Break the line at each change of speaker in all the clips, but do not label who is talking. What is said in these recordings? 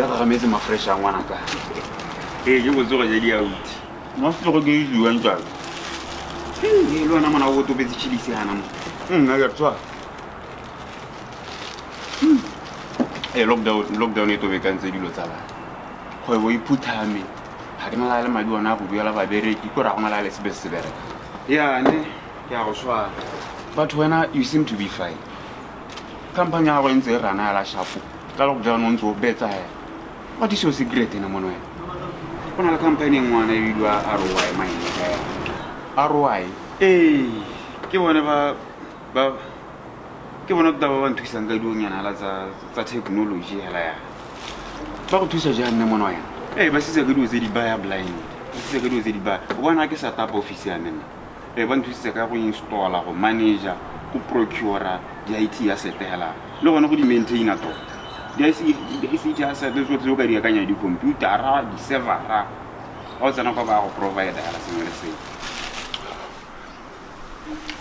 Ee, a gagametse mafresh a ngwanaka. Ee, ke botse go ja diauti. Nna setlogo ke isiwang jalo. Ee, le wena mona o topetse chilisi gana mo. Nna ke re tshwara. Ee, lockdown e tobekantse dilo tsa bana. Kgwebo e phuthame. Ga ke na la le madi ona a go duela babereki, ko ra go na la le sebe se bereka. Ya ne, ke a go tshwara. But wena you seem to be fine. Company ya gago e ntse e rana ya la shapo. Ka lockdown o ntse o betsa hela. What is your secret ene mono wena? Go na le company e nngwe e bidiwa ROI mine ka ya. ROI? Ee, ke bone ba ba ke bone tota ba ba nthusang ka dilonyana la tsa tsa technology hela ya. Ba go thusa jang nne mono wena? Ee, ba sitsa ka dilo tse di baya blind. Ba sitsa ka dilo tse di baya. O bona ke set up office ya me nna. Ee, ba nthusitse ka go installa, go manager, go procura di-IT asset hela le gone go di maintaina tota. Di-ICT asset tsotlhe tse o ka di akanya, di-computera, di-servera, ga o tsena kwa ba go provide hela sengwe le sengwe.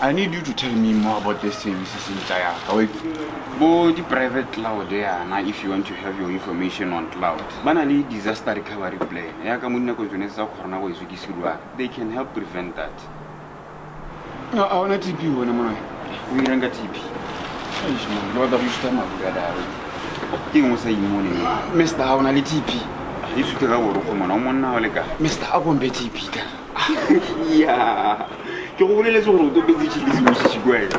I need you to tell me more about the services ntla ya ka. Bo di-private cloud yana, if you want to have your information on cloud. Ba na le disaster recovery plan. Ya ka mo dinakong tsone tsa corona go e ke they can help prevent that. A ona TP wena mona. O irang ka TP? Eish man, ke batla go ithuta mabura da. Ke eng o sa imone? Mister, ha ona le TP. E thute ka borokgo mona, o monna o le ka. Mister, a kompe TP ka. Ya. Ke go boleletse gore o topetse chilisi mo shishi kwa wena.